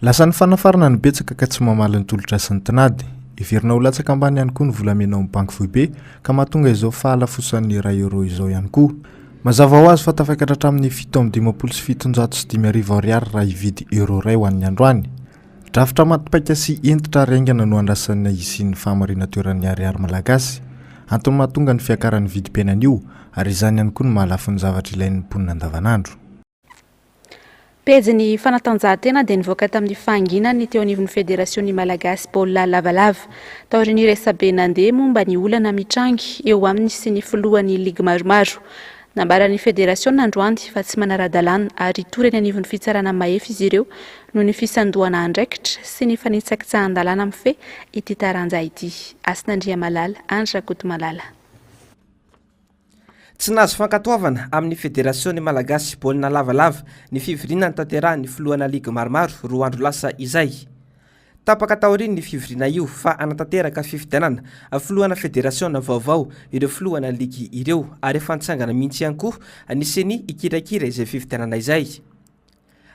Lasa ny fanafarana no betsaka ka tsy mamaly ny tolotra sy ny tinady. Heverina ho latsaka ambany ihany koa ny volamena ao amin'ny banky foibe ka mahatonga izao fahalafosan'ny iray euro izao ihany koa. Mazava ho azy fa tafakatra hatramin'ny 1757 ariary raha hividy euro iray ho an'ny androany. Drafitra maty paika sy hentitra ary haingana no andrasana hisian'ny fahamarinan-toeran'ny ariary malagasy. Antony mahatonga ny fiakaran'ny vidim-piainana io ary izany ihany koa no mahalafo ny zavatra ilain'ny mponina andavanandro. Pejin'ny fanatanjahantena dia nivoaka tamin'ny fahanginany ny teo anivon'ny Federasion'ny Malagasy baolina lavalava. Taorian'ny resabe nandeha momba ny olana mitrangy eo aminy sy ny filohan'ny ligy maromaro. Nambaran'ny federasiona androany fa tsy manara-dalàna ary hitory eny anivon'ny fitsarana mahefa izy ireo noho ny fisandohana andraikitra sy ny fanitsakitsahan-dalàna mifehy ity taranja ity. Hasina Andriamalala, Andry Rakotomalala. Tsy nahazo fankatoavana amin'ny Federasion'ny Malagasy baolina lavalava ny fivoriana notanterahin'ny filohana ligy maromaro roa andro lasa izay. Tapaka taorian'ny fivoriana io fa hanatanteraka fifidianana filohana federasiona vaovao ireo filohana ligy ireo ary efa nitsangana mihitsy ihany koa ny Ceni hikirakira izay fifidianana izay.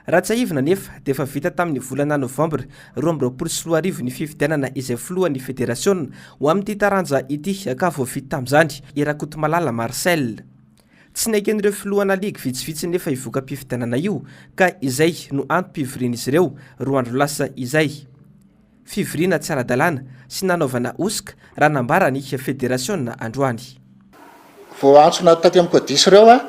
Raha tsiahivina anefa dia efa vita tamin'ny volana novambra 2022 ny fifidianana izay filohan'ny federasiona ho amin'ity taranja ity ka voafidy tamin'izany i Rakotomalala Marcel. Tsy neken'ireo filohana ligy vitsivitsy nefa io voka-pifidianana io ka izay no antom-pivorian'izy ireo roa andro lasa izay. Fivoriana tsy ara-dalàna sy nanaovana hosoka raha nambaran'ny federasiona androany. Voaantsona taty amin'ny Codis ireo aho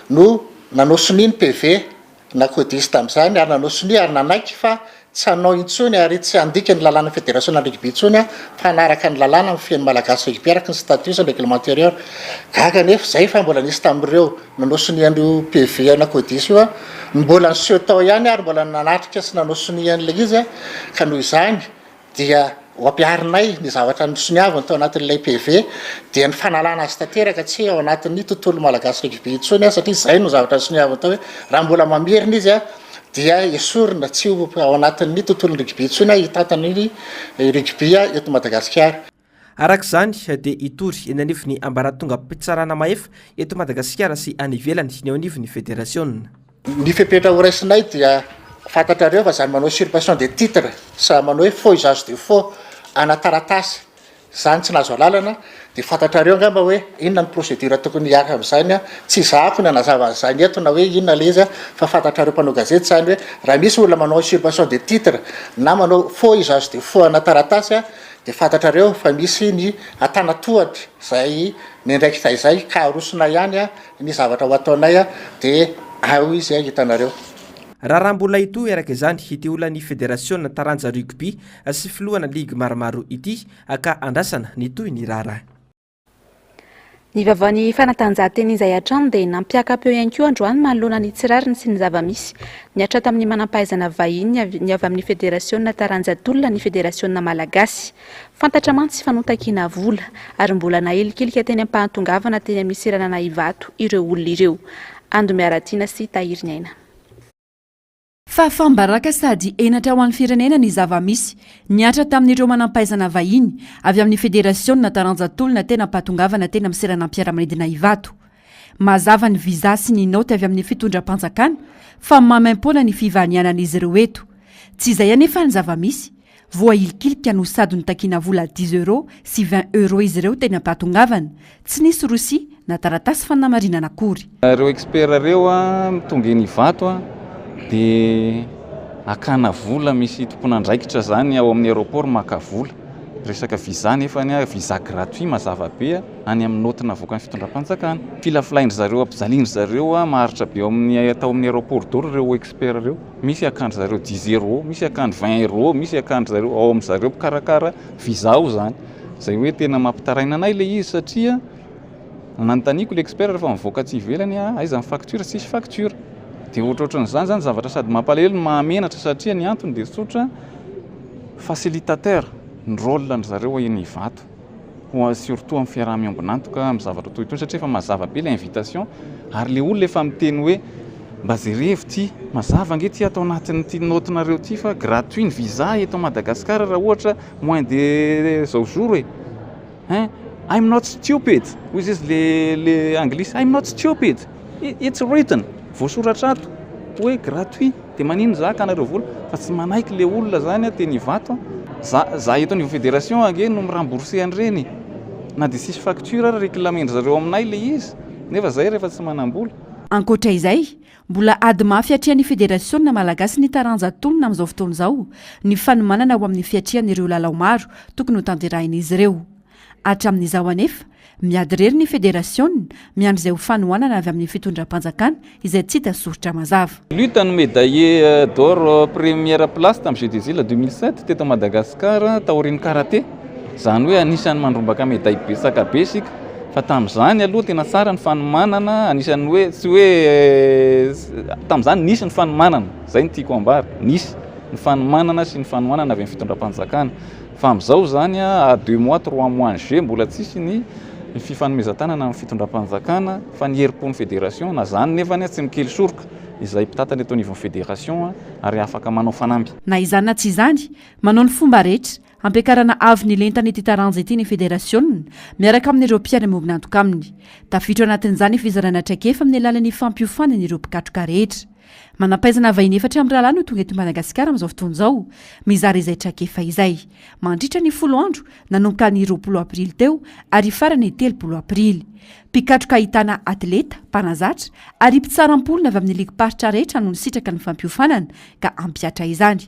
no nanao sonia ny PV na Codis tamin'izany ary nanao sonia ary nanaiky fa tsy hanao intsony ary tsy handika ny lalàna federasiona rugby intsony aho fa hanaraka ny lalàna mifehy ny Malagasy rugby araka ny statut sy ny règlement intérieur. Gaga anefa izay fa mbola nisy tamin'ireo nanao sonia an'io PV ana Codis io no mbola niseho tao ihany ary mbola nanatrika sy nanao sonia an'ilay izy ka noho izany dia ho ampiharinay ny zavatra nosoniaviny tao anatin'ilay PV dia ny fanalana azy tanteraka tsy ao anatin'ny tontolo Malagasy Rugby intsony satria izay no zavatra nosoniaviny tao hoe raha mbola mamerina izy dia esorina tsy ho ao anatin'ny tontolon'ny rugby intsony hitantana ny rugby eto Madagasikara. Araka izany dia hitory eny anivon'ny ambaratongam-pitsarana mahefa eto Madagasikara sy any ivelany ny eo anivon'ny federasiona. Ny fepetra horaisinay dia fantatrareo fa izany manao usurpation de titre sa manao hoe faux usage de faux ana taratasy izany tsy nahazo alalana dia fantatrareo angamba hoe inona ny procédure tokony hiaraka amin'izany, tsy izahako ny hanazava an'izany eto na hoe inona ilay izy fa fantatrareo mpanao gazety izany hoe raha misy olona manao usurpation de titre na manao faux usage de faux ana taratasy Dia fantatrareo fa misy ny antanatohatra izay miandraikitra izay ka arosonay ihany ny zavatra ho ataonay dia ao izy hitanareo. Raharaha mbola hitohy araka izany ity olan'ny federasiona taranja rugby sy filohana ligy maromaro ity ka andrasana ny tohin'ny raharaha. Ny vaovaon'ny fanatanjahantena izay hatrany dia nampiaka-peo ihany koa androany manoloana ny tsy rariny sy ny zava-misy nihatra tamin'ny manampahaizana vahiny ny avy amin'ny federasiona taranja tolona ny federasiona malagasy. Fantatra mantsy fa notakiana vola ary mbola nahilikilika teny am-pahatongavana teny amin'ny seranana Ivato ireo olona ireo. Ando Miaratiana sy Tahiriniaina. Fahafaham-baraka sady henatra ho an'ny firenena ny zava-misy nihatra tamin'ireo manampahaizana vahiny avy amin'ny federasionina taranja tolona tena am-pahatongavana teny amin'ny seranam-piaramanidina Ivato. Mazava ny visa sy ny naoty avy amin'ny fitondram-panjakana fa maimaimpoana ny fivahinianan'izy ireo eto. Tsy izay anefa ny zava-misy Voahilikilika no sady notakiana vola dix euros sy vingt euros izy ireo teny am-pahatongavana. Tsy nisy rosia na taratasy fanamarinana akory. Ireo expert ireo tonga eny Ivato dia hakana vola, misy tompon'andraikitra izany ao amin'ny aéroport maka vola. Resaka visa nefa visa gratuit mazava be any amin'ny naoty navoakan'ny fitondram-panjakana. Filafilain-dry zareo, ampijalian-dry zareo maharitra be ao amin'ny tao amin'ny aéroport daholo ireo expert ireo. Misy akan-dry zareo dix euros, misy akan-dry vingt euros, misy akan-dry zareo ao amin-dry zareo mpikarakara visa ao izany. Izay hoe tena mampitaraina anay ilay izy satria nanontaniako ilay expert rehefa mivoaka aty ivelany aho, aiza ny facture, tsisy facture. Dia ohatrohatran'izany izany zavatra sady mampalahelo no mahamenatra satria ny antony dia tsotra, facilitateur ny rôle-ndry zareo eny Ivato. Ho azy surtout amin'ny fiaraha-miombon'antoka amin'ny zavatra toy itony satria efa mazava be ilay invitation ary ilay olona efa miteny hoe mba jerevo ity, mazava ange ity ato anatin'ity naotinareo ity fa gratuit ny visa eto Madagascar raha ohatra moins de zao jours e! Hein! I'm not stupid! Hoy izy le le anglisy, I'm not stupid! It's written! Voasoratra ato hoe gratuit. Dia maninona za akanareo vola fa tsy manaiky le olona zany teny Ivato a. Za za eto anivon'ny fédération ange no mi-rembourser an'ireny na dia tsisy facture ary réclamer-ndry zareo aminay ilay izy nefa zay rehefa tsy manam-bola. Ankoatra izay, mbola ady mafy atrehan'ny federasiona malagasy ny taranja tolona amin'izao fotoana izao ny fanomanana ho amin'ny fiatrehana ireo lalao maro tokony hotanterahin'izy ireo. Hatramin'izao anefa, miady irery ny federasiona, miandry izay ho fanohanana avy amin'ny fitondram-panjakana izay tsy hita soritra mazava. Lutte no médaillé d'or première place tamin'ny Jeux des Iles 2007 teto Madagascar taorian'ny karaté. Izany hoe anisan'ny mandrombaka médaille betsaka be isika. Fa tamin'izany aloha tena tsara ny fanomanana, anisan'ny hoe tsy hoe tamin'izany nisy ny fanomanana, izay no tiako ambara, nisy ny fanomanana sy ny fanohanana avy amin'ny fitondram-panjakana. Fa amin'izao izany à deux mois, trois mois ny jeux mbola tsisy ny fifanomezan-tanana amin'ny fitondram-panjakana fa ny herim-pon'ny fédération na izany nefany tsy mikely soroka izay mpitantana eto anivon'ny fédération ary afaka manao fanamby. Na izany na tsy izany, manao ny fomba rehetra hampiakarana avo ny lentan'ity taranja ity ny federasiona miaraka amin'ireo mpiara-miombon'antoka aminy. Tafiditra ao anatin'izany ny fizarana traikefa amin'ny alalan'ny fampiofanana ireo mpikatroka rehetra. Manam-pahaizana vahiny efatra mirahalahy no tonga eto Madagasikara amin'izao fotoana izao, mizara izay traikefa izay. Mandritra ny folo andro, nanomboka ny 20 aprily teo ary hifarana ny 30 aprily. Mpikatroka ahitana atleta, mpanazatra ary mpitsara am-polony avy amin'ny ligim-paritra rehetra no nisitraka ny fampiofanana ka hampihatra izany.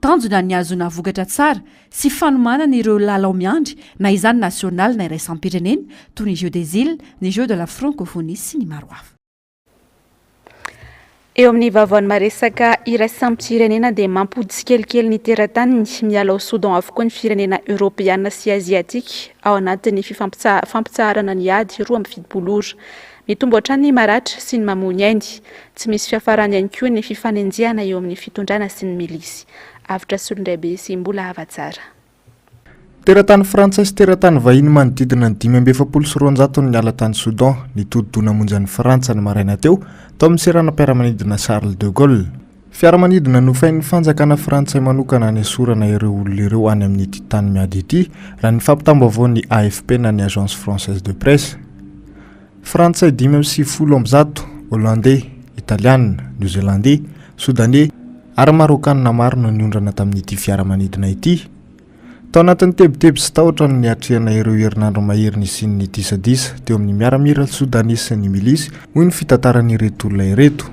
Tanjona ny hahazoana vokatra tsara sy fanomanana ireo lalao miandry na izany nasionaly na iraisam-pirenena toy ny Jeux des Iles, ny Jeux de la Francophonie sy ny maro hafa. Eo amin'ny vaovaon'ny maresaka iraisam-pirenena dia mampody tsikelikely ny terataniny miala ao Soudan avokoa ny firenena Eoropeana sy Aziatika ao anatin'ny fampitsaharana ny ady 72 ora. Mitombo hatrany ny maratra sy ny mamoy ny ainy. Tsy misy fiafarany ihany koa ny fifanenjehana eo amin'ny fitondrana sy ny milisy. Avotra Solondraibe sy Mbola Havatsara. Teratany frantsay sy teratany vahiny manodidina ny 245 no niala tany Soudan, nitodi-doha namonjy an'i Frantsa ny maraina teo, tao amin'ny seranam-piaramanidina Charles de Gaulle. Fiaramanidina nofain'ny fanjakana frantsay manokana hanesorana ireo olona ireo any amin'ity tany miady ity, raha ny fampitam-baovaon'ny AFP na ny Agence Française de Presse. Frantsay 195, Holandey, Italiana, Niozelandey, Sodaney ary Marokanina maro no niondrana tamin'ity fiaramanidina ity. Tao anatin'ny tebiteby sy tahotra no niatrehana ireo herinandro mahery nisian'ny disadisa teo amin'ny miaramila Sodaney sy ny milisy, hoy ny fitantaran'ireto olona ireto.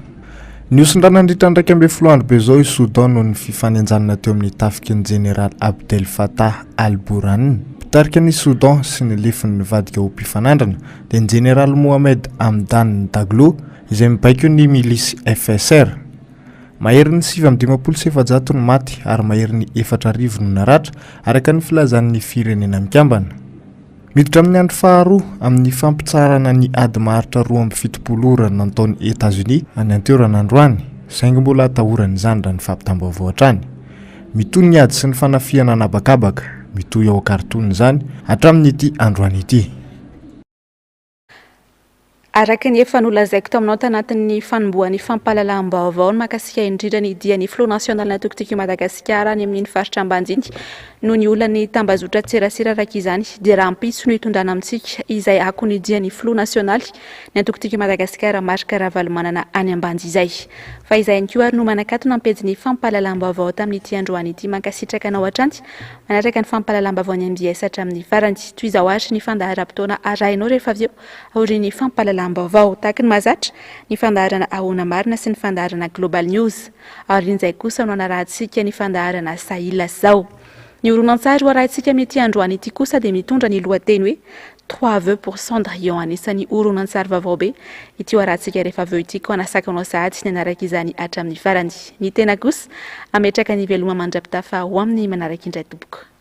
Nihosin-dra nandritra ny 11 andro be izao i Soudan noho ny fifanenjanana teo amin'ny tafiky ny Jeneraly Abdel Fattah al-Burhan, mpitarika ny Soudan sy ny lefiny nivadika ho mpifanandrina, dia ny Jeneraly Mohamed Hamdan Daglo, izay mibaiko ny milisy FSR. Maherin'ny 459 no maty ary maherin'ny 4000 no naratra, araka ny filazan'ny Firenena Mikambana. Miditra amin'ny andro faharoa amin'ny fampitsaharana ny ady maharitra 72 ora nataon'i Etazonia any an-toerana androany, saingy mbola atahorana izany raha ny fampitam-baovao hatrany. Mitohy ny ady sy ny fanafihana an'habakabaka, mitohy ao Khartoum izany hatramin'ity androany ity. Araka ny efa nolazaiko taminao tanatin'ny fanombohan'ny fampahalalam-baovao ny mahakasika indrindra ny dian'ny filoha nasionalin'ny antoko Tiako i Madagasikara any amin'iny faritra Ambanja iny noho ny olan'ny tambazotran-tserasera araka izany dia rahampitso no hitondrana amintsika izay akon'ny dian'ny filoha nasionaly ny antoko Tiako i Madagasikara Marc Ravalomanana any Ambanja izay. Fa izay ihany koa ary no manakatona ny pejin'ny fampahalalam-baovao tamin'ity androany ity. Mankasitraka anao hatrany manaraka ny fampahalalam-baovaon'ny mbs hatramin'ny farany. Toy izao ary ny fandaharam-potoana arahinao rehefa avy eo aorian'ny fampahalalam-baovao. Tahaka ny mahazatra, ny fandaharana Ahoana Marina sy ny fandaharana Global News. Aorian'izay kosa no hanarahantsika ny fandaharana Sahila Zao. Ny horonantsary ho arahintsika amin'ity androany ity kosa dia mitondra ny lohateny hoe Trois vœux pour Cendrillon. Anisan'ny horonantsary vaovao be ity ho arahantsika rehefa avy eo ity koa hanasaka anao sahady ny hanaraka izany hatramin'ny farany. Ny tena kosa hametraka ny veloma mandra-pitafa ho amin'ny manaraka indray tompoko.